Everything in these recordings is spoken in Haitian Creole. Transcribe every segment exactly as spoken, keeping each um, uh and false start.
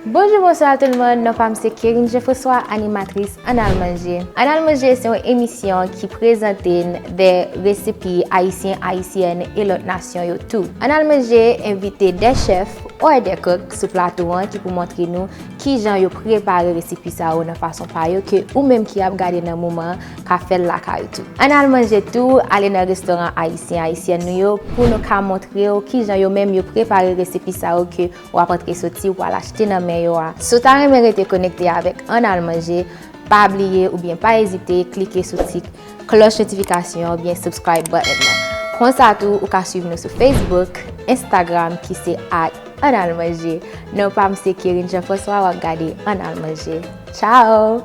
Bonjou, bonswa tout moun. Non pa m se Kerine Jean François, animatris Ann Al Manje. Ann Al Manje se yon emisyon ki prezante n de resepi ayisyen, ayisyèn e lòt nasyon yo tou. Ann Al Manje envite de chèf or de kok sou plato an ki pou montre nou kijan yo prepare resepi sa yo nan fason pa yo ke ou menm ki ap gade nan moman an ka fè l lakay ou tou. Ann Al Manje tou, ale nan restoran ayisyen, ayisyèn nou yo pou nou ka montre w kijan yo menm yo prepare resepi sa yo ke w ap antre soti, w al achte nan men yo a. Si w ta renmen rete konekte avèk Ann Al Manje, pa bliye oubyen pa ezite klike sou ti klòch notifikasyon oubyen subscribe button nan. Konsa tou, ou ka swiv nou sou Facebook, Instagram ki se at Ann Al Manje. Non pa m se Kerine Jean François, w ap gade Ann Al Manje. Ciao!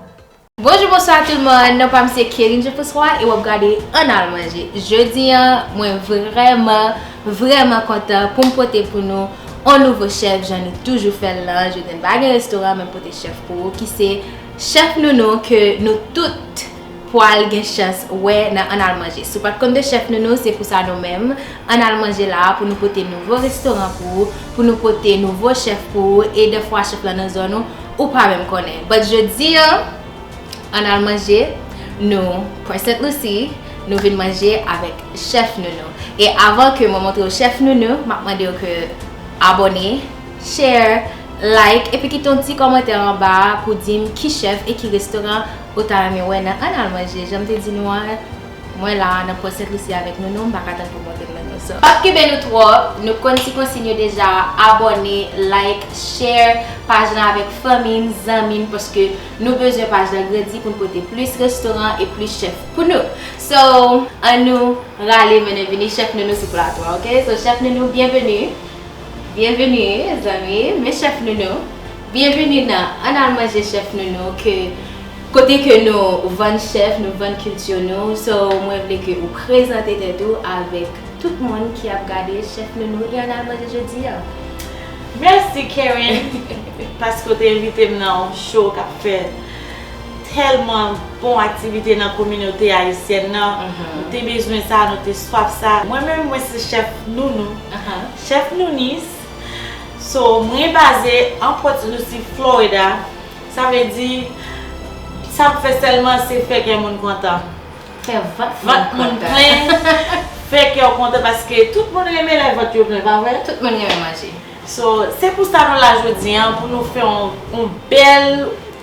Bonjou, bonswa tout moun. Non pa m se Kerine Jean François e w ap gade Ann Al Manje. Jodi an, mwen vrèman, vrèman kontan pou m pote pou nou yon nouvo chèf, jan nou toujou fè l lan. Jodi an, n pa gen restoran, men m pote chèf pou ou, ki se chèf Nounou ke nou tout pwal gen chans wè nan Ann Al Manje. Si w pa t konn de chèf Nounou, se pou sa nou menm, Ann Al Manje la pou nou pote nouvo restoran pou ou, pou nou pote nouvo chèf pou ou, e dèfwa chèf lan nan zòn ou, ou pa menm konnen. But jodi an, Ann Al Manje, nou, Pwen Sent Lisi, nou vin manje avèk chèf Nounou. E avan ke mwen montre w chèf Nounou, m ap mande w ke abòne, share, like, epi kite yon ti kòmantè anba a pou di m ki chèf e ki restoran ou ta renmen wè nan Ann Al Manje. Jan m te di nou an, mwen la nan Pwen Sent Lisi avèk Nounou, m pa ka tann pou m montre nou. So, p ap kenbe nou twòp, nou konn ti konsiy yo deja, abòne, like, share paj lan avèk fanmi n, zanmi n, paske nou bezwen paj lan grandi pou n pote plis restoran e plis chèf pou nou. So, ann nou rale mennen vini chèf Nounou sou plato a, oke? So, chèf Nounou, byenveni. Byenveni, zanmi, men chèf Nounou. Byenveni nan Ann Al Manje chèf Nounou, ke kote ke nou vann chèf, nou vann kilti nou. So, mwen vle ke ou prezante tèt ou avèk tout moun ki ap gade chèf Nounou e Ann Al Manje jodi a. Mèsi, Karen, paske w te envite m nan yon show k ap fè tèlman bon aktivite nan kominote ayisyèn nan. Mhm. Nou te bezwen sa, nou te swaf sa. Mwen menm, mwen se chèf Nounou. Aha. Chèf Nounis. So, mwen baze an Port Lucie, Florida. Sa vle di, sa m fè sèlman se fè kè moun kontan. Fè vant moun kontan. Vant moun plen, fè kè w kontan paske tout moun renmen lè vant yo plen, pa vre? Tout moun renmen manje. So, se pou sa nou la jodi an, pou nou fè yon, yon bèl,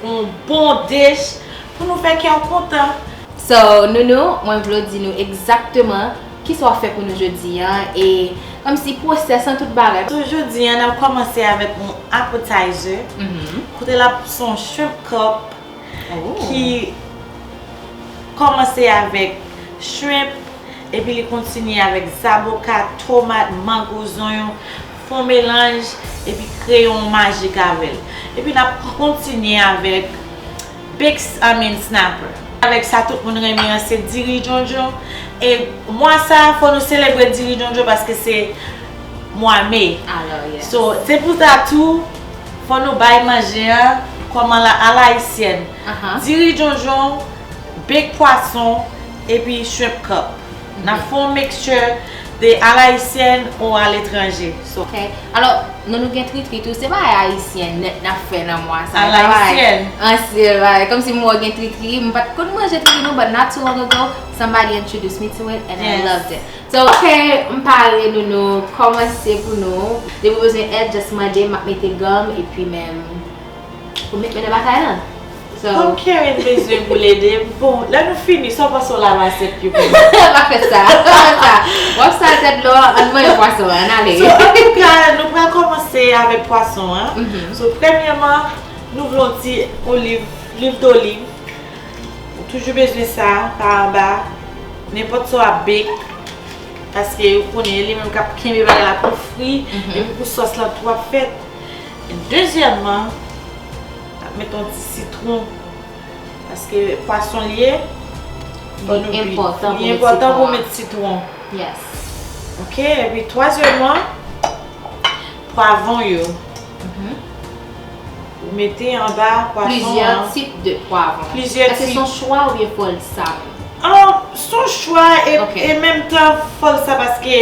yon bon dish, pou nou fè kè w kontan. So, Nounou, mwen vle w di nou egzakteman kisa w ap fè pou nou jodi an, e kòmsi pwosès an tout bagay. So, jodi an, n ap kòmanse avèk yon appetizer, mhm, kote l ap se yon shrimp cup, oh, ki kòmanse avèk shrimp, epi li kontinye avèk zaboka, tomat, mango, zonyon, fè yon melanj, epi kreye yon majik avè l. Epi n ap kontinye avèk big, I mean, snapper. Avèk sa tout moun renmen an, se diri djondjon. E mwa sa, fò nou selebre diri djondjon paske se mwa me. Alors, yes. So, se pou sa tou, fò nou bay manje an kòman la, a la ayisyèn. Aha. Diri djondjon, bake pwason, epi shrimp cup. N ap fè yon mixture de a la ayisyèn ou a letranje. So, ok. Alò, nou, nou gen tritri tou, se bagay ayisyen nèt n ap fè nan mwa sa. A la ayisyèn. Ansyen bagay. Kòmsi mwen gen tritri, m pa t konn manje tritri non, but not too long ago, somebody introduced me to it and I loved it. So, ok, m pare, Nounou, kòmanse pou nou. Depi w bezwen èd, just mande, m ap mete gòm, epi menm, pou met men nan batay lan. So, kòm Karen bezwen pou l ede, bon, lè nou fini, sa w panse w lave asyèt yo pou nou? Pa fè sa, pa fè sa. W ap sal tèt dlo, ann manje pwason an, ann ale. So, antouka, nou pral kòmanse avèk pwason an. Mhm. So, premyèman, nou vle yon ti oliv, lwil doliv. Ou toujou bezwen sa, pa anba, nenpòt sa w ap bake, paske ou konnen li menm k ap kenbe bagay la pou fri, mhm, epi pou sòs lan tou ap fèt. Dezyèmman, n ap met yon ti sitwon, paske pwason l ye, fò nou bi. Li enpòtan pou met sitwon. Yes. Ok, epi twazyèmman, pwavwon yo. Mhm. Ou mete anba pwason an. Plizyè tip de pwavwon. Plizyè tip. Èske se yon chwa oubyen fò l sa menm? Ah, se yon chwa e, ok, e menm tan fò l sa paske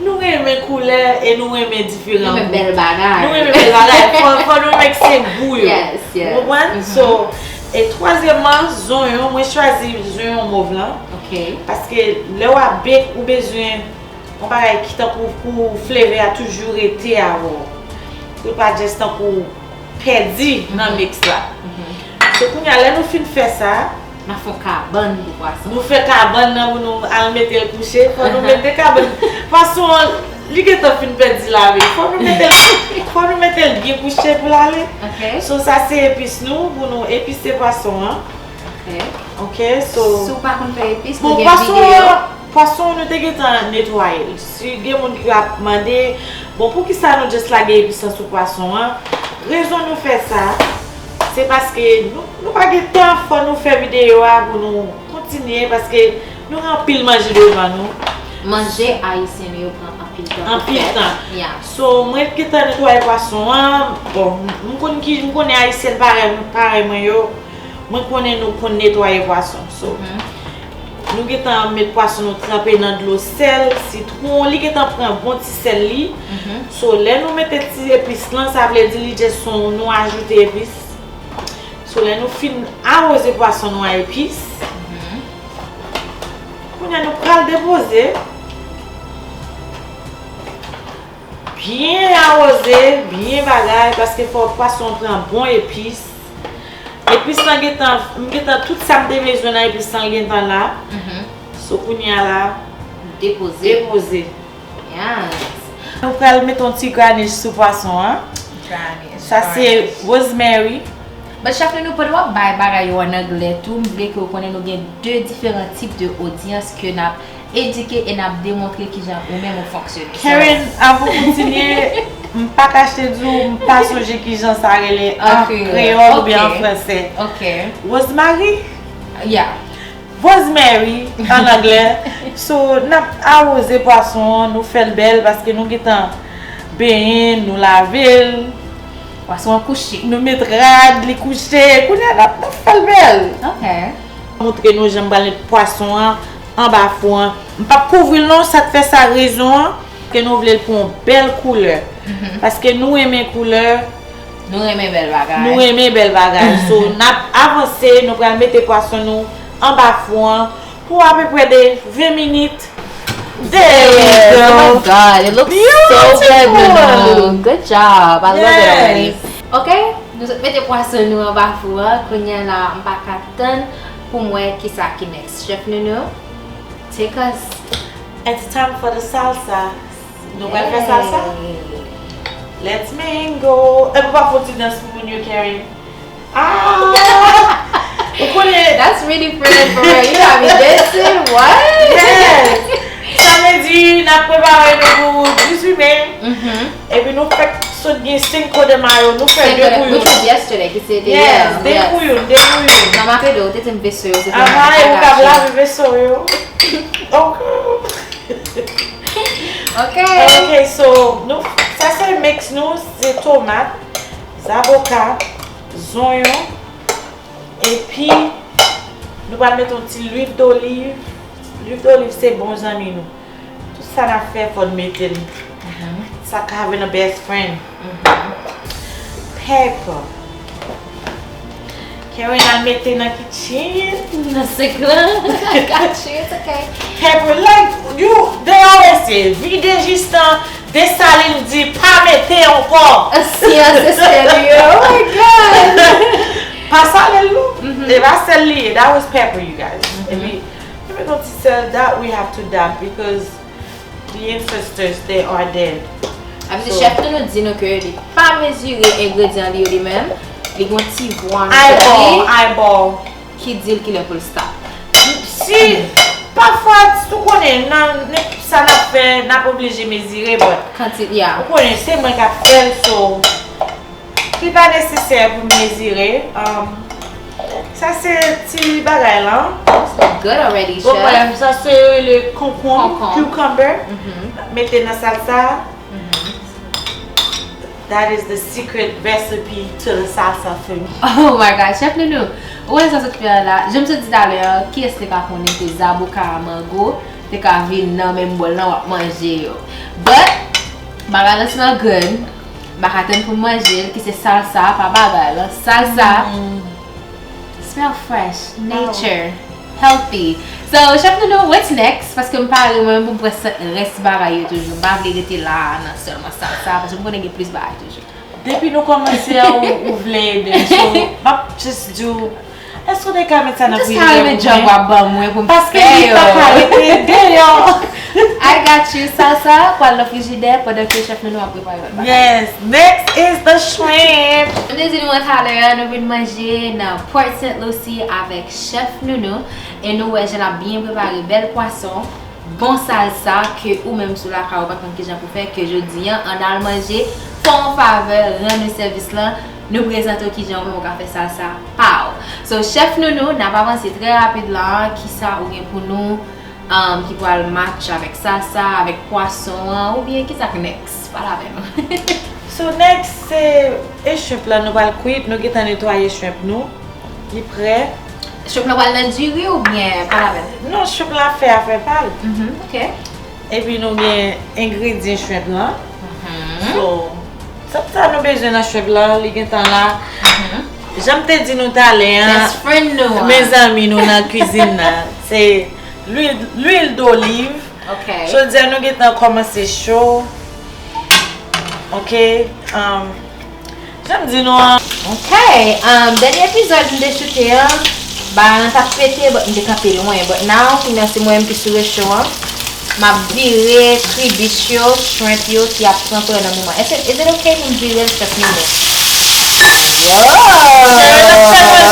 nou renmen koulè e nou renmen diferan gou. Nou renmen bèl bagay. Nou renmen bèl bagay. Fò, fò nou renmen Se gou yo. Yes, yes. Ou konprann? So, e twazyèmman, zonyon. Mwen chwazi zonyon mov lan. Ok. Paske lè w ap bake, ou bezwen yon bagay ki tankou pou flavor a toujou rete avè w. Pou l pa just tankou pèdi nan mix la. So, kounye a, lè nou fin fè sa, N ap fè yon kabann pou pwason. Nou fè kabann nan pou nou al mete l kouche. Fò nou mete kabann. Pwason an, li gentan fin pèdi lavi. Fò nou mete l, fò nou mete l byen kouche pou l ale. Ok. So, sa se epis nou, pou nou epise pwason an. Ok. Ok, so. Si w pa konn fè epis, bon, nou gen videyo. Pwason an, pwason an, nou te gentan netwaye l. Si gen moun ki ap mande, bon, poukisa nou just lage epis lan sou pwason an? Rezon nou fè sa, se paske nou, nou pa gen tan, fò nou fè videyo a pou nou kontinye, paske nou gen anpil manje devan nou. Manje ayisyen nou yo pran anpil tan pou fè. Anpil tan. Yeah. So, mwen gentan netwaye pwason an. Bon, m konn ki, m konnen ayisyen parèy, parèy mwen yo. Mwen konnen nou konn netwaye pwason. So, nou gentan met pwason nou tranpe nan dlo sèl, sitwon, li gentan pran bon ti sèl li. So, lè nou mete ti epis lan, sa vle di li just on, nou ajoute epis. So, lè nou fin awoze pwason nou a epis, kounye a nou pral depoze. Byen awoze, byen bagay, paske fò pwason an pran bon epis. Epis lan gentan, m gentan, tout sa m te bezwen nan epis lan gentan la. So, kounye a la, depoze. Depoze. Yes. Nou pral met yon ti garnish sou pwason an. Garnish, sa se garnish. Rosemary. But chèf nou, nou pandan w ap bay bagay yo an anglè tou, m vle ke w konnen nou gen de diferan tip de odyans ke n ap edike e n ap demontre kijan ou menm ou fonksyone. So, Karen, avan w kontinye, m pa kache di w, m pa sonje kijan sa rele an kreyòl oubyen an fransè. Ok. Rosemary? Yeah. Rosemary, an anglè. So, n ap awoze pwason an, nou fè l bèl paske nou gentan benyen, nou lave l. Pwason an kouche. Nou met rad, li kouche. Kounye a, n ap, n ap fè l bèl. Ok. Montre nou jan m pral met pwason an anba fou an. M p ap kouvri l non, sa k fè sa rezon an, ke nou vle l pou yon bèl koulè. Paske nou renmen koulè. Nou renmen bèl bagay. Nou renmen bèl bagay. So, n ap avanse, nou pral mete pwason nou anba fou an pou apeprè de ven minit. There we go. Oh my God, it looks so good, Nunu. Good job. I love it already. Ok, nou sot mete pwason nou anba fou an. Kounye a la, m pa ka tann pou m wè kisa ki next. Chef Nunu, take us. It's time for the salsa. Nou pral fè salsa? Let's mingle. Epi w pa fè yon ti dans pou moun yo, Karen? Ah! Ou konnen. That's really fun for her. You got me dancing. What? Yes. Sa vle di, n ap prepare nou pou dizuit me. Epi nou fèk sot gen Cinco de Mayo, nou fè de pou youn. Which was yesterday, ki se te yè. Yes, de pou youn, de pou youn. Nan Makedo, ou te di m veso yo, se te nan Makedo. Aha, e ou k ap lave veso yo. Ok. Ok. Ok, so, nou, sa se mix nou, se tomat, zaboka, zonyon, epi nou pral met yon ti lwil doliv. Lwil doliv se bon zanmi nou. Tout sa n ap fè, fò n mete l. It's like having a best friend. Pèp. Karen al mete nan kitchen. Nan sink lan. I got you, it's okay. Pèp, like, you, they always say, vide jistan, Desalin di, pa mete ankò. Siyans e sèl yo, oh my God. Pa sale l non. E pa sèl li ye, that was pepper, you guys. Epi, epi yon ti sèl, that we have to dab because the ancestors, they are dead. Sa vle di chèf nou, nou di nou ke li pa mezire engredyan li yo li menm. Li gon ti vwa nan tèt li. Eyeball, eyeball. Ki di l kilè pou l stop. Si, pafwa, si w konnen, nan, nan sa n ap fè, n ap oblije mezire, but, ou konnen, se mwen k ap fè l, so, li pa nesesè pou m mezire. Um, sa se ti bagay lan. Bon, mwen, sa se le konkonm, cucumber. Mete nan salsa. That is the secret recipe to the salsa for me. Oh my God, Chef Nunu, ou wè sa sot fè a la? Jan m sot di talè a, kiyès te ka konnen ke zaboka a mango te ka vin nan menm bòl lan w ap manje yo? But, balans lan good. M pa ka tann pou m manje l, ki se salsa, pa bagay la. Salsa, smell fresh, nature, healthy. So, Chef Nounou, what's next? Paske m pare mwen pou m pran sa- rès bagay yo toujou. M pa vle rete la nan sèlman salsa, paske m konnen gen plis bagay toujou. Depi nou kòmanse a, ou, ou vle ede m. So, m ap just do. Èske w te ka met sa nan frijidè pou mwen? Just ka remèt djòb w ap ban mwen pou m fè yo. Paske li pa ka rete deyò. I got you. Salsa pral nan frijidè pandan ke Chef Nounou ap prepare lòt bagay. Yes, next is the shrimp. M te di nou an talè a, nou vin manje nan Port Saint Lucie avèk Chef Nounou. E nou wè jan l ap byen prepare bèl pwason. Bon salsa ke ou menm sou lakay ou pa konn kijan pou fè, ke jodi a ann al manje, fè yon favè, rann nou sèvis lan, nou prezante w kijan ou menm ou ka fè salsa pa w. So, Chef Nounou, n ap avanse trè rapid la, kisa ou gen pou nou, um, ki pral match avèk salsa, avèk pwason an, oubyen kisa k next? Pale avè nou. So, next, se, e shrimp lan nou pral kwit, nou gentan netwaye shrimp nou. Li prè. Shrimp lan pral nan diri oubyen pa lapenn? Non, shrimp lan ap fè afè pa l. Mhm, ok. Epi nou gen engredyan shrimp lan. Mhm. So, sa, sa nou bezwen nan shrimp lan, li gentan la. Mhm. Jan m te di nou talè an, best friend nou an. Mezanmi, nou nan kwizin nan. Se lwil, lwil doliv. Ok. Jodi a nou gentan kòmanse cho. Ok. Um, Jan m di nou an. Ok, um, dènye epizòd m te choute an, bagay lan t ap pete, but m te kanpe lwen. But now, kounye a se mwen menm ki sou recho an. M ap vire kribich yo, shrimp yo ki ap pran koulè nan moman. Is it, is it ok pou m vire l, Chef Nounou? Yo!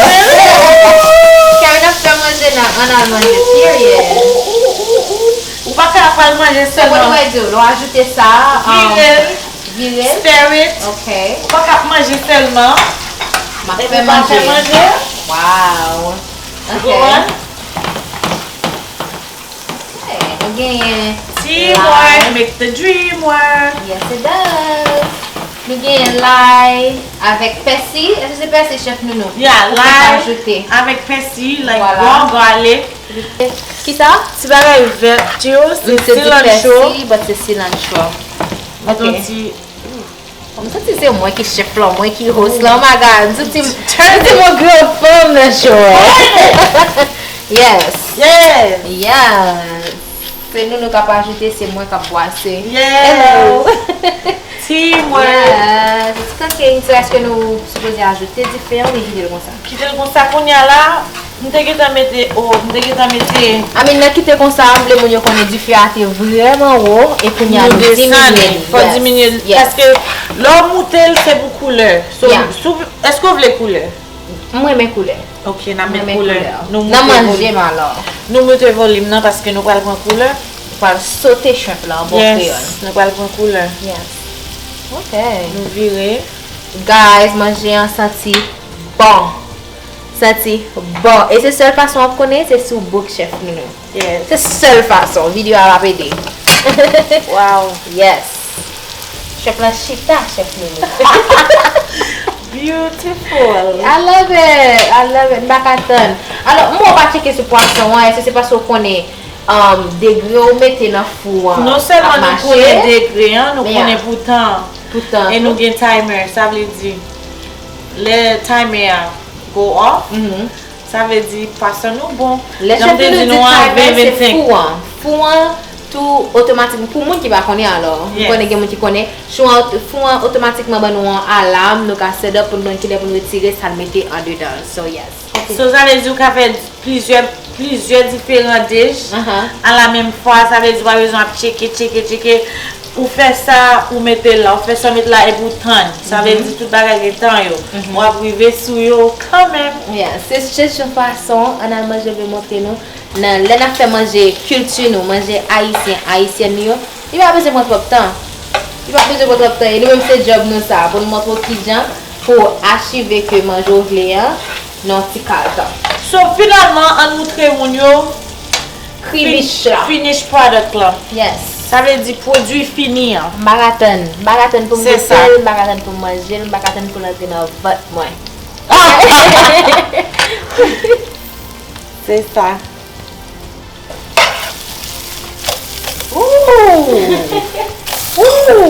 Karen ap fè manje. Karen ap fè manje nan, ann al manje, period. Ou pa ka ap al manje sèlman. Sa mwen di w, lè w ajoute sa, um, vire l. Vire l. Stir it. Ok. Ou pa ka ap manje sèlman. M ap fè manje. Epi w pa fè manje. Wow. Ok. Ou konprann? Ok, nou genyen teamwork make the dream work. Yes, it does. Nou genyen lay avèk pèsi. Èske se pèsi, Chef Nounou? Yeah, lay avèk pèsi, like, bon, garlic. Kisa? Ti bagay vèt yo, se cilantro. Pèsi, but se cilantro. Mete yon ti. M santi se mwen ki chèf lan, mwen ki host lan. Oh my God, m santi, m santi m yon gran fanm nan show. Yes. Yes. Yes. Se Nounou k ap ajoute, se mwen k ap bwase. Yes. Hello. Teamwork. Yes. It's cooking. So, èske nou sipoze ajoute dife an oubyen kite l konsa? Kite l konsa kounye a la. M te gentan mete, o, m te gentan mete. I mean, nan kite konsa, m vle moun yo konnen dife a te vrèman wo, e kounye a nou diminye l. Fò diminye l, paske lè w moute l, se pou koulè. So, si w, èske w vle koulè? M renmen koulè. Ok, n a met koulè. Nan manje m alò. Nou moute volim nan paske nou pral pran koulè. Nou pral sote shrimp lan an bon kreyòl. Yes, nou pral pran koulè. Yes. Ok. Nou vire. Guys, manje an santi bon. Santi bon. E se sèl fason w ap konnen, se sou bouk chèf Nounou. Yes. Se sèl fason. Videyo a p ap ede. Wow. Yes. Chèf lan chita, chèf Nounou. Beautiful. I love it. I love it. M pa ka tann. Alò, m wè w pa tcheke sou pwason an, èske se paske w konnen, um, degre w mete nan fou an ap mache? Non sèlman nou konnen degre an, nou konnen pou tan an. Pou tan an tou. E nou gen timer, sa vle di, lè timer a go off, sa vle di pwason nou bon. Jan m te di nou an, ven vennsenk. Lè chèf Nounou di timer, se fou an. Fou an tou otomatik, pou moun ki pa konnen alò, m konnen gen moun ki konnen, fou an, fou an otomatikman ban nou yon alam, nou ka set up pou nou konn kilè pou nou retire sa n mete andedan l. So, yes. Ok. So, sa vle di ou ka fè plizyè, plizyè diferan dish a la menm fwa. Sa vle di ou pa bezwen ap tcheke, tcheke, tcheke. Ou fè sa, ou mete l la. Ou fè sa, ou mete l la, epi ou tann. Sa vle di tout bagay gen tan yo. Ou ap rive sou yo kanmenm. Yeah, se, se yon fason, ann al manje vle montre nou. Nan, lè n ap fè manje kilti nou, manje ayisyen, ayisyèn nou yo, li pa bezwen pran twòp tan. Li pa bezwen pran twòp tan. E nou menm se djòb nou sa, pou nou montre w kijan pou achive ke manje w vle an nan yon ti kal tan. So, finalman, ann moutre moun yo kribich la. Finish product lan. Yes. Sa vle di pwodui fini an. M pa ka tann. M pa ka tann pou m goute l, m pa ka tann pou m manje l, m pa ka tann pou l antre nan vant mwen. Se sa. Ooh! Ooh!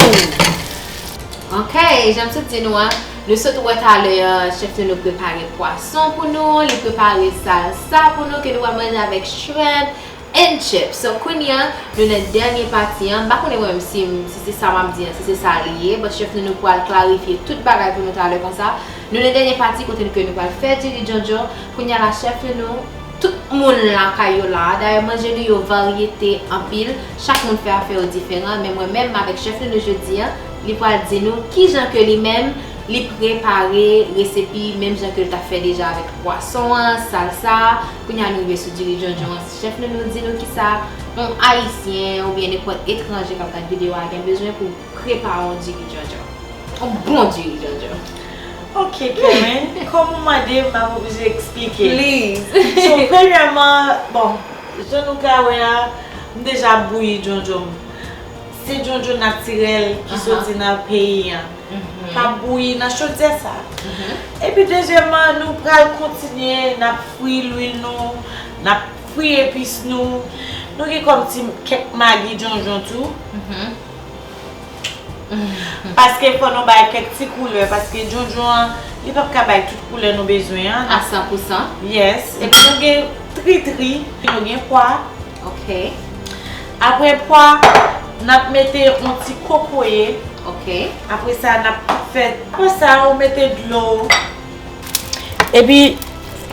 Ok, jan m sot di nou an, nou sot wè talè an, chèf nou, nou prepare pwason pou nou, li prepare salsa pou nou ke nou pral manje avèk shrimp and chips. So, kounye a, nou nan dènye pati an. M pa konnen mwen menm si, si se sa m ap di an, si se sa li ye, but chèf nou, nou pral klarifye tout bagay pou nou talè konsa. Nou nan dènye pati kote nou, ke nou pral fè diri djondjon. Kounye a la, chèf nou, nou, tout moun lakay yo la. Dayè, manje nou yo varyete anpil. Chak moun fè afè yo diferan. Men mwen menm, avèk chèf nou, nou jodi an, li pral di nou kijan ke li menm, li prepare resepi menm jan ke l t ap fè deja avèk pwason an, salsa. Kounye a nou rive sou diri djondjon an. Chèf nou, nou di nou kisa yon Ayisyen oubyen nenpòt etranje k ap gad videyo a gen bezwen pou prepare yon diri djondjon. Yon bon diri djondjon. Ok, Karen, kòm ou mande, m ap oblije eksplike. Please. So, premyèman, bon, jan nou ka wè a, m deja bouyi djondjon m. Se djondjon natirèl ki soti nan peyi an. M ap bouyi nan chodyè sa. Epi dezyèmman, nou pral kontinye, n ap fri lwil nou, n ap fri epis nou. Nou gen kòm ti kèk magi djondjon tou. Paske fò nou bay kèk ti koulè, paske djondjon an, li p ap ka bay tout koulè nou bezwen an. A san pou san? Yes. Epi nou gen tritri, nou gen pwa. Ok. Apre pwa, n ap mete yon ti kokoye. Ok. Apre sa, n ap fè, apre sa, ou mete dlo. Epi,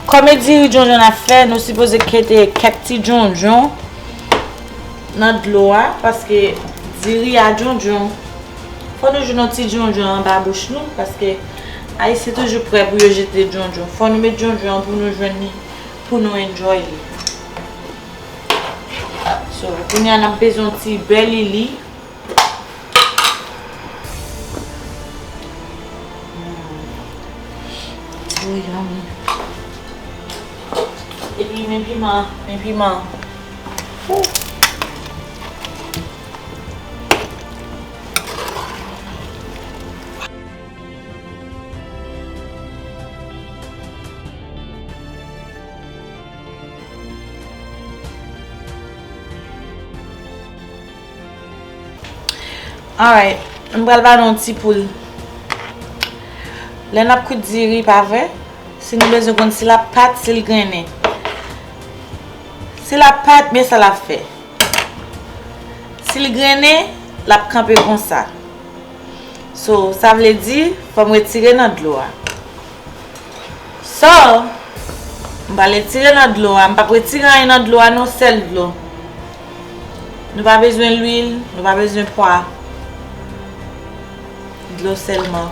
kòm e diri djondjon n ap fè, nou sipoze kete kèk ti djondjon nan dlo a, paske diri a djondjon. Fò nou jwenn yon ti djondjon anba bouch nou, paske Ayisyen toujou prè pou yo jete djondjon. Fò nou met djondjon an pou nou jwenn li, pou nou enjoy li. So, kounye a n ap bezwen yon ti bè lili. Mm. So yummy. Epi men piman, men piman. Ooh. Alright, m pral ba nou yon ti poul. Lè n ap kwit diri, pa vre? Si nou bezwen konn si l ap pat, si l grennen. Si l ap pat, men sa l ap fè. Si l grennen, l ap kanpe konsa. So, sa vle di, fò m retire nan dlo a. So, m pral retire nan dlo a. M p ap retire anyen nan dlo a non, sèl dlo. Nou pa bezwen lwil, nou pa bezwen pwa. Dlo sèlman.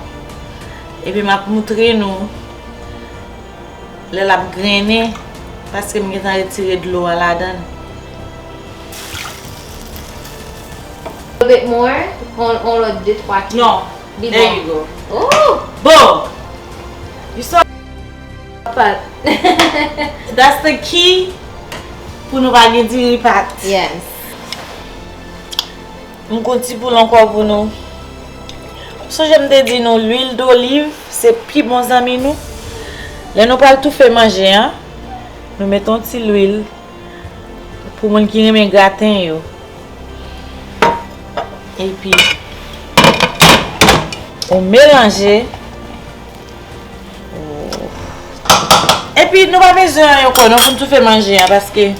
Epi m ap moutre nou lè l ap grennen, paske m gentan retire dlo a ladan l. A little bit more, on, on lòt de twa ki. Non. There you go. Oh! Boom! You saw pat. That's the key pou nou pa gen diri pat. Yes. M gon ti poul ankò pou nou. Sonje m te di nou, lwil doliv se pi bon zanmi nou. Lè nou pral toufe manje an, nou met yon ti lwil pou moun ki renmen graten yo. Epi, ou melanje. Epi, nou pa bezwen anyen ankò, non, pou n toufe manje a, paske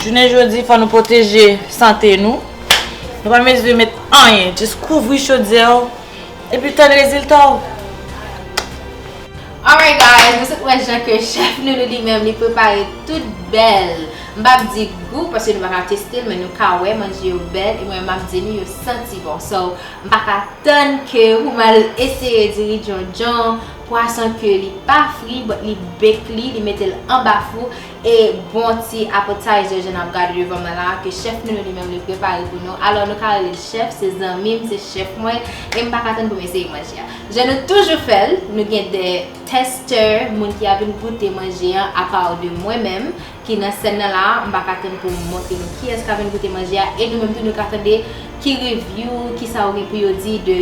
jounen jodi, fò nou pwoteje sante nou. Nou pa bezwen met anyen, just kouvri chodyè w, epi tann rezilta w. Alright guys, nou sot wè jan ke chèf nou, nou li menm, li prepare tout bèl. M p ap di gou, paske nou pa ka teste l, men nou ka wè manje yo bèl, e mwen, m ap di nou, yo santi bon. So, m pa ka tann ke pou m al eseye diri djondjon, pwason ke li pa fri, but li bake li, li mete l anba fou, e bon ti appetizer, jan n ap gade devan mwen la, ke chèf nou, nou li menm, li prepare pou nou. Alò, nou ka rele l chèf, se zanmi m, se chèf mwen, e m pa ka tann pou m eseye manje a. Jan nou toujou fè l, nou gen de tester, moun ki ap vin goute manje an, apa de mwen menm, ki nan sèn nan la, m pa ka tann pou m montre nou kiyès k ap vin goute manje a, e nou menm tou nou ka tande ki review, kisa yo gen pou yo di de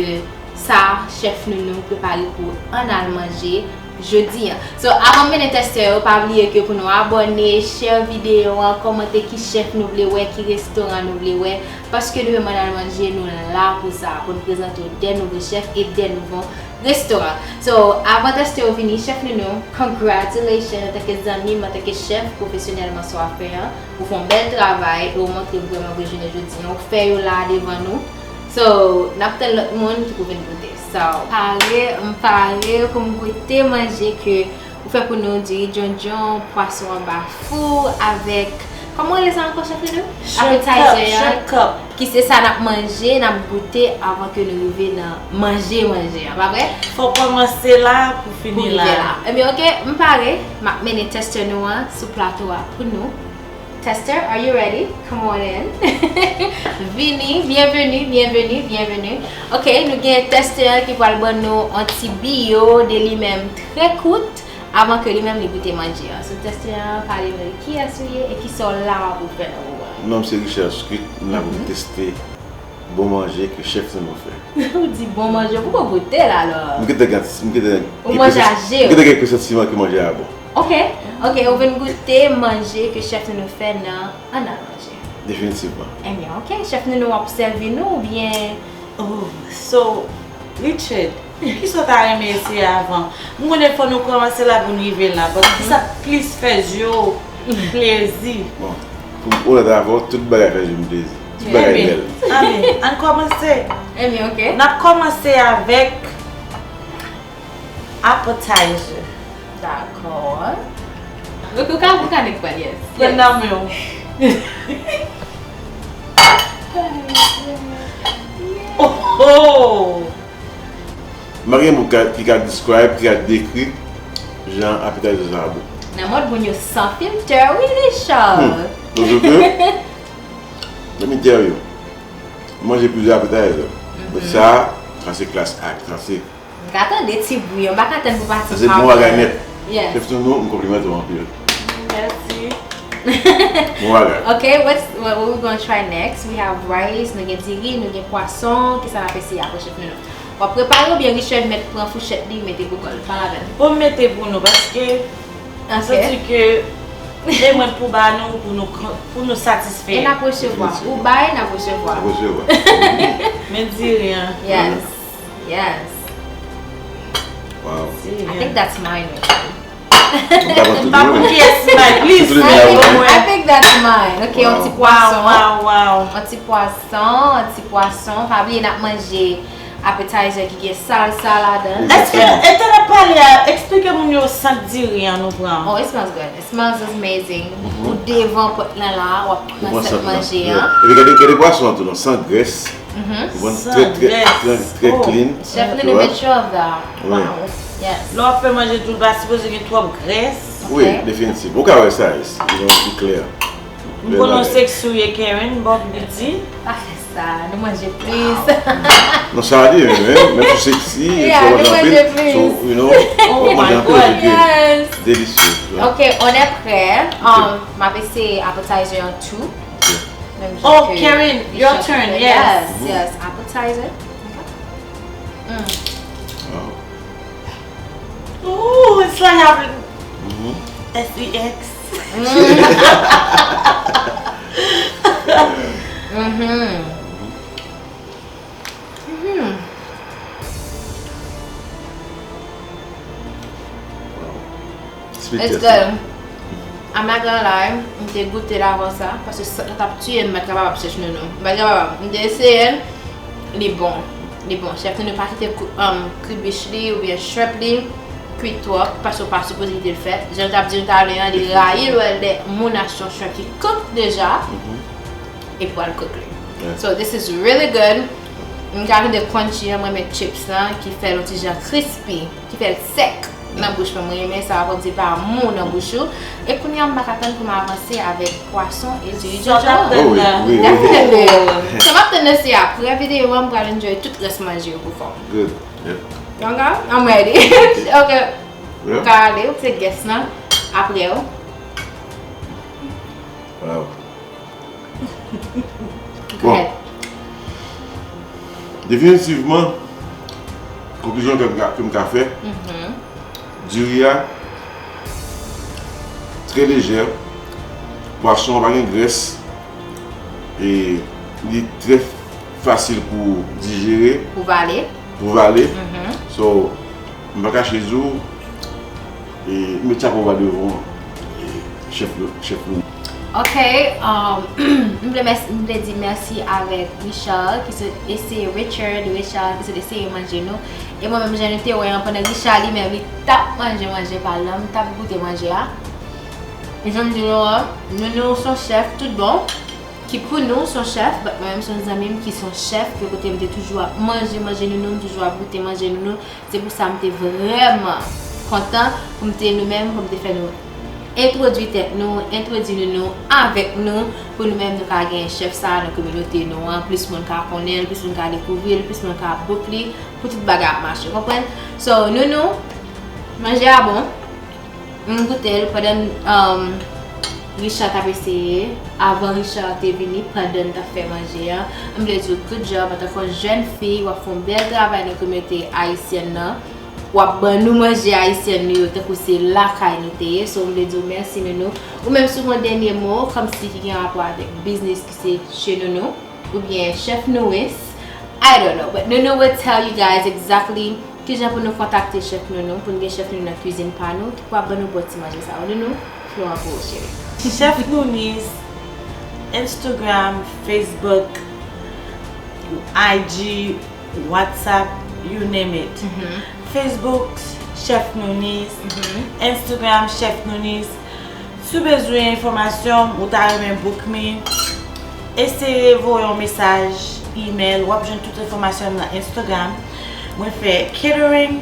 sa chèf nou nou prepare pou ann al manje jodi an. So, avan m mennen tèstè yo, pa bliye ke pou nou abòne, share videyo an, kòmante ki chèf nou vle wè, ki restoran nou vle wè, paske nou menm ann al manje, nou la pou sa, pou n prezante w de nouvo chèf e de nouvo restoran. So, avan tèstè yo vini, chèf Nounou, congratulations antanke zanmi m, antanke chèf pwofesyonèlman sa w ap fè an. Ou fè yon bèl travay e ou montre m vrèman ke jounen jodi an, ou fè yo la devan nou. So, n ap tann lòt moun ki pou vin goute. So, pare, m pare pou m goute manje ke ou fè pou nou, diri djondjon, pwason anba fou avèk, kòman w rele sa ankò, chèf Nounou? Appetizer an, ki se sa n ap manje, n ap goute avan ke nou rive nan manje, manje an, pa vre? Fò w kòmanse la pou fini la. Pou rive la. Ebyen, oke, m pare. M ap mennen tèstè nou an sou plato a pou nou. Tester, are you ready? Come on in. Vini, byenveni, byenveni, byenveni. Ok, nou gen tester ki pral ban nou yon ti biyo de li menm trè kout, avan ke li menm li goute manje an. So, tester an, pale nou de kiyès ou ye e kisa w la pou fè nan moman an. Non, m se Richard Scuit, m la pou m teste bon manje ke chèf Nounou fè. Ou di bon manje, ou poko goute l alò. M gentan gen, m gentan gen, ou manje a je w. M gentan gen presantiman ke manje a bon. Ok, ok, ou vin goute manje ke chèf Nounou fè nan Ann al manje. Definitivman. Ebyen, ok, chèf Nounou ap sèvi nou oubyen? Oh, so, Richard, kisa w ta renmen eseye avan? M konnen fò nou kòmanse la pou n rive la, but kisa k plis fè zye w plezi? Bon, pou m onèt avè w, tout bagay fè zye m plezi. Tout bagay bèl. Anben, ann kòmanse. Ebyen, ok. N ap kòmanse avèk appetizer. Dakò. Ok, ou ka, ou ka nek pral, yes. Pran nan men w. Oh, oh! M pa gen mo ka, ki ka describe, ki ka dekri jan appetizer sa a bon. Nan mòd moun yo san filtè, wi, Richard. Hmm. Paske, let me tell you, m manje plizyè appetizer. But sa, sa se klas ak, sa se M ka tande ti bri an, m pa ka tann pou pati. Sa se bon bagay nèt. Yes. Chèf Nounou, m konplimante w anpil. Mèsi. Bon bagay. Ok, what's, what, what we gonna try next? We have rice, nou gen diri, nou gen pwason, kisa n ap eseye apre chèf Nounou? W ap prepare oubyen Richard mèt pran fouchèt li, mete bougon l, pa lapenn. Bon, m mete pou nou, paske m santi ke se mwen pou ba nou, pou nou, pou nou satisfè. E n ap resevwa. Ou bay, n ap resevwa. N ap resevwa. Men diri an. Yes. Yes. Wow. I think that's mine. M pa konn kiyès mwen, please. I think, I think that's mine. Ok, yon ti pwason. Wow, wow, wow. Yon ti pwason, yon ti pwason. Pa bliye n ap manje appetizer ki gen salsa ladan. Èske, e tan n ap pale a, eksplike moun yo sant diri an nou pran. Oh, it smells good. It smells amazing. Ou devan pòt lan la, w ap pran sant manje an. Epi gade, gade pwason an tou non, san grès. Ou konprann? Trè, trè, trè, trè clean. Chèf Nounou make sure of that. Wow. Yes. Lè w ap fè manje tou, l pa sipoze gen twòp grès. Wi, definitif. Ou ka wè sa, li klè. M konnen w seksi w ye, Karen, bon piti. Pa fè sa, nou manje plis. Non, sa a di, men, men sou seksi, yeah, nou manje anpil. So, you know, nou manje anpil, se delisye. Ok, on est prêt. Um, m ap eseye appetizer an tou. Oh, Karen, your turn, yes. Yes, yes, appetizer. Mm. Ooh, it's like having S E X. Mm. Mm-hmm. Mm-hmm. It's good. I'm not gonna lie, m te goute l avan sa, paske sa t ap tiye m, m pa t kapab ap chèche nounou. M pa t kapab. M te eseye l, li bon. Li bon. Chèf Nounou pa kite kou-, um, kribich li oubyen shrimp li kwit twòp, paske w pa sipoze kite l fèt. Jan m t ap di nou talè an, li rayi lè moun achte yon shrimp ki cook deja, epi w al cook li. So, this is really good. M ka tande crunchy an, mwen renmen chips lan, ki fè l yon ti jan crispy. Ki fè l sèk nan bouch mwen. Mwen renmen sa, kòmsi l pa mou nan bouch ou. E kounye a, m pa ka tann pou m avanse avèk pwason e diri djondjon an. Oh, wi, wi, wi. Definitely. So, m ap tann nan se apre videyo an, m pral enjoy tout rès manje yo pou kò m. Good. Yep. Ok, I'm ready. Ok. Ou ka ale, ou se guest lan. Apre w. Wow. Bon. Definitivman, konklizyon ke m ka, ke m ka fè, Diri a trè lejè, pwason an pa gen grès, e li trè fasil pou dijere, pou vale. Pou vale. So, m pa kache di w, e, m met chapo ba devan, e, chèf, chèf nou. Ok, um, m vle mèsi, m vle di mèsi avèk Richard, ki sot eseye, Richard, Richard, ki sot eseye manje nou. E mwen menm, jan nou te wè an, pandan Richard li menm, li t ap manje manje pa l lan, m t ap goute manje a. Jan m di nou an, Nounou se yon chèf tout bon, ki pou nou se yon chèf, but mwen menm se yon zanmi m ki se yon chèf, ke kote m te toujou ap manje manje Nounou, m toujou ap goute manje Nounou. Se pou sa m te vrèman kontan pou m te nou menm, pou m te fè nou entwodui tèt nou, entwodui Nounou avèk nou, pou nou menm nou ka gen chèf sa a nan kominote nou an, plis moun ka konnen l, plis moun ka dekouvri l, plis moun ka book li, pou tout bagay ap mache, konprann? So, Nounou, manje a bon. M goute l pandan, um, Richard t ap eseye, avan Richard te vini, pandan n t ap fè manje a. M vle di w good job, antanke yon jèn fi, w ap fè yon bèl travay nan kominote ayisyèn nan. W ap ban nou manje ayisyèn nou yo, tankou se lakay nou te ye. So, m vle di w mèsi, Nounou. Ou menm, si w gen yon dènye mo, kòmsi ki gen rapò avèk biznis ki se chez Nounou, oubyen chèf Nouris, I don't know, but Nounou will tell you guys exactly kijan pou nou kontakte chèf Nounou, pou nou gen chèf Nounou nan kwizin pa nou, ki pou ap ban nou bon ti manje sa yo. Nounou, flow an pou ou, cheri. Chèf Nounis, Instagram, Facebook, I G, WhatsApp, you name it. Facebook, chèf Nounis, Instagram, chèf Nounis. Si w bezwen enfòmasyon, ou ta renmen book me, eseye voye yon mesaj, email, w ap jwenn tout enfòmasyon m nan Instagram. Mwen fè catering,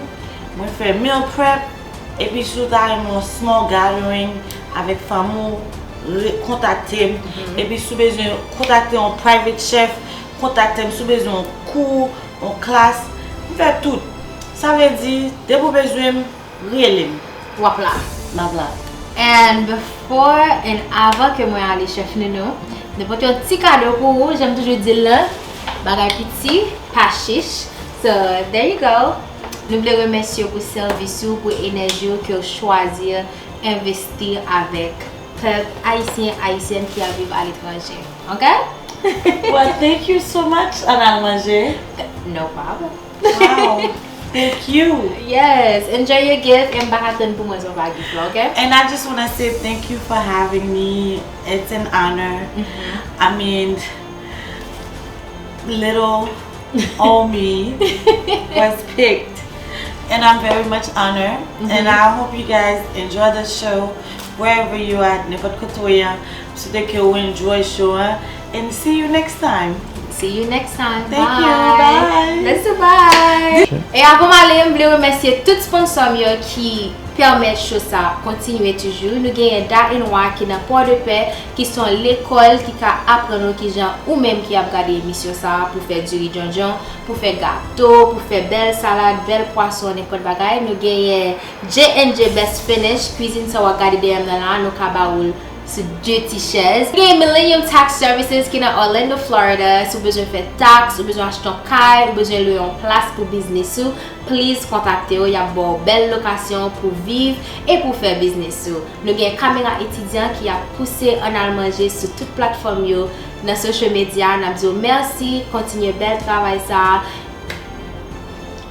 mwen fè meal prep, epi si w ta renmen yon small gathering avèk fanmi w, re-, kontakte m. Epi si w bezwen kontakte yon private chef, kontakte m. Si w bezwen yon kou, yon klas, m fè tout. Sa vle di, depi w bezwen m, rele m. W ap la. M ap la. And before and avan ke mwen ale, chèf Nounou, nou pote yon ti kado pou ou, jan m toujou di l lan, bagay piti, pa chich. So, there you go. Nou vle remèsye w pou sèvis ou, pou enèji w ke w chwazi envesti avèk pèp ayisyen, ayisyèn ki ap viv aletranje. Ok? Well, thank you so much, ann al manje. No problem. Wow. Thank you. Yes, enjoy your gift, and m pa ka tann pou mwen resevwa gift la, ok? And I just wanna say thank you for having me. It's an honor. I mean, little old me was picked. And I'm very much honored. And I hope you guys enjoy the show wherever you at, nenpòt kote w ye a. M swete ke w enjoy show an. And see you next time. See you next time. Thank you. Bye. Bye. That's a bye. E avan m ale, m vle remèsye tout sponsò m yo ki pèmèt show sa ap kontinye toujou. Nou genyen Da and Wa ki nan Pòdepè, ki se yon lekòl ki ka aprann ou kijan ou menm ki ap gade emisyon sa a pou fè diri djondjon, pou fè gato, pou fè bèl salad, bèl pwason, nenpòt bagay. Nou genyen J and J Best Finish, kwizin sa w ap gade dèyè m nan la, nou ka ba ou l sou de ti chèz. Gen Millennium Tax Services ki nan Orlando, Florida. Si w bezwen fè taks, ou bezwen achte yon kay, ou bezwen lwe yon plas pou biznis ou, please kontakte yo. Y ap ba w bèl lokasyon pou viv e pou fè biznis ou. Nou gen Kamera Etidyan ki ap pouse ann al manje sou tout platfòm yo nan social media. N ap di w mèsi, kontinye bèl travay sa a.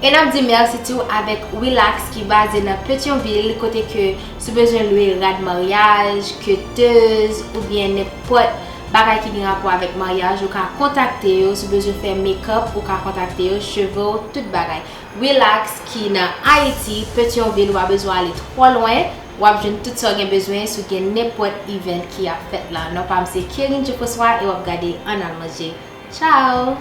E n ap di mèsi tou avèk Relax ki baze nan Petyonvil, kote ke si w bezwen lwe rad maryaj, ketez, oubyen nenpòt bagay ki gen rapò avèk maryaj, ou ka kontakte yo. Si w bezwen fè make-up, ou ka kontakte yo, cheve w, tout bagay. Relax ki nan Ayiti, Petyonvil, ou pa bezwen ale twò lwen, w ap jwenn tout sa w gen bezwen si w gen nenpòt event ki ap fèt la. Non pa m se Kerine Jefoswa e w ap gade Ann al manje. Ciao!